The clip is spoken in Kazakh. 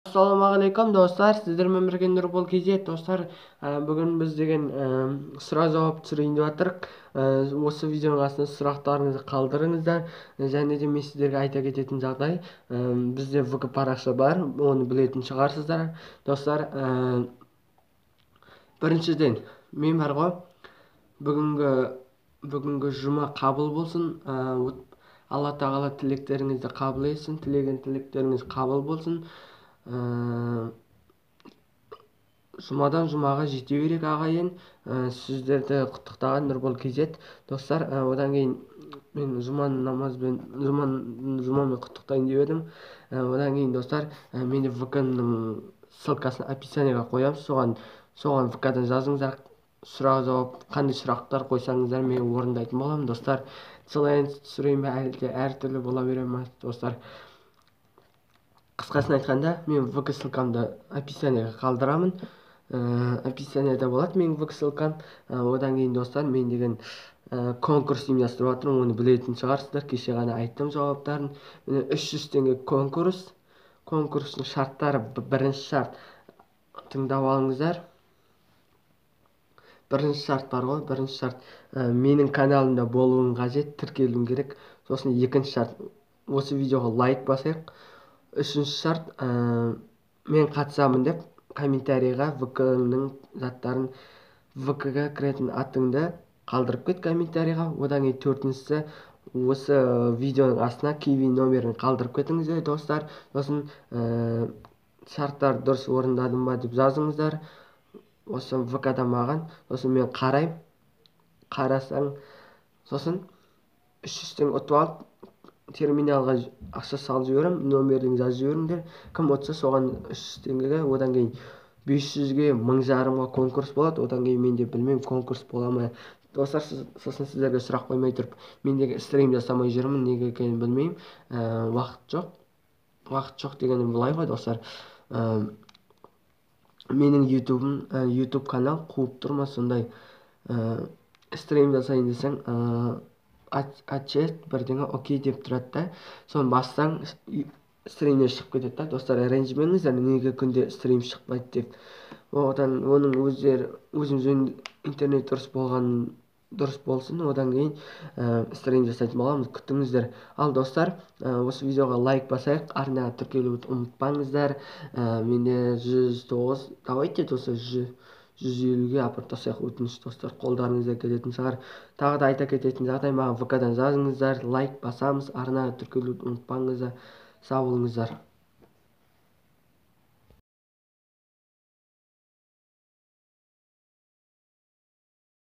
Ассалаумағалейкум, достар! Сіздермен бірге Нұрбол KZ. Достар, бүгін біз деген сұрақ жауап түсірейін деп жатырмық. Осы видеоның астына сұрақтарыңызды қалдырыңыздар. Және де мен сіздерге айта кететін жағдай, бізде ВК парақша бар, оны білетін шығарсыздар, достар. Біріншіден, мен бар ғой, бүгінгі жұма қабыл болсын. Алла тағала тілектеріңізді қабыл етсін, тілеген тілектеріңіз қабыл болсын. Жұмадан жұмаға жете берейік, ағайын. Сіздерді құттықтаған Нұрбол KZ, достар. Одан кейін мен жұма намазбен, жұмамен құттықтайын деп едім. Одан кейін, достар, менде ВК-ның ссылкасын описаниеға қоямын, соған ВК-дан жазыңыздар. Сұрақ жауап, қандай сұрақтар қойсаңыздар, мен орындайтын боламын, достар. Челлендж түсірейін бе, әлде әртүрлі бола бере ма, достар? Қысқасын айтқанда, мен ВК ссылкамды описаниеға қалдырамын. Описанияда болады менің ВК ссылкам. Одан кейін, достар, мен деген конкурс ұйымдастырып жатырмын, оны білетін шығарсыздар, кеше ғана айттым жауаптарын. Міне, 300 теңге конкурс. Конкурстың шарттары: бірінші шарт, тыңдап алыңыздар. Бірінші шарт бар ғой, бірінші шарт, менің каналымда болуың қажет, тіркелуің керек. Сосын екінші шарт, осы видеоға лайк басайық. Үшінші шарт, мен қатысамын деп комментарийға ВК-ның заттарын, ВК-ға кіретін атыңды қалдырып кет комментарийға. Одан кейін төртіншісі, осы видеоның астына киви номерін қалдырып кетіңіздер, достар. Сосын шарттарды дұрыс орындадым ба деп жазыңыздар осы ВК-да маған. Сосын мен қараймын, қарасаң, сосын 300 теңге ұтып алып, терминалға ақша салып жіберемін. Номерін жазып жіберіңдер, кім ұтса, соған 300 теңгеге. Одан кейін 500-ге, 1500-ға конкурс болады. Одан кейін мен де білмеймін, конкурс бола ма, достар. Сосын сіздерге сұрақ қоймай тұрып, мен неге стрим жасамай жүрмін, неге екенін білмеймін. Уақыт жоқ. Уақыт жоқ дегенім былай ғой, достар, менің ютубым, ютуб канал қуып тұр ма, сондай. Стрим жасайын десең, отчет бірдеңе окей деп тұрады да, соны бассаң, стримнен шығып кетеді да. Достар, ренжімеңіздер, неге күнде стрим шықпайды деп. Одан оның өздері, өзім интернет дұрыс болған, дұрыс болсын, одан кейін стрим жасайтын боламыз, күтіңіздер. Ал, достар, осы видеоға лайк басайық, арнаға тіркелуді ұмытпаңыздар. Менде 109, давайте, достар, 150-ге апарып тастайық, өтініш, достар, қолдарыңыздан келетін шығар. Тағы да айта кететін жағдай, маған ВК-дан жазыңыздар, лайк басамыз, арнаға тіркелуді ұмытпаңыздар. Сау болыңыздар.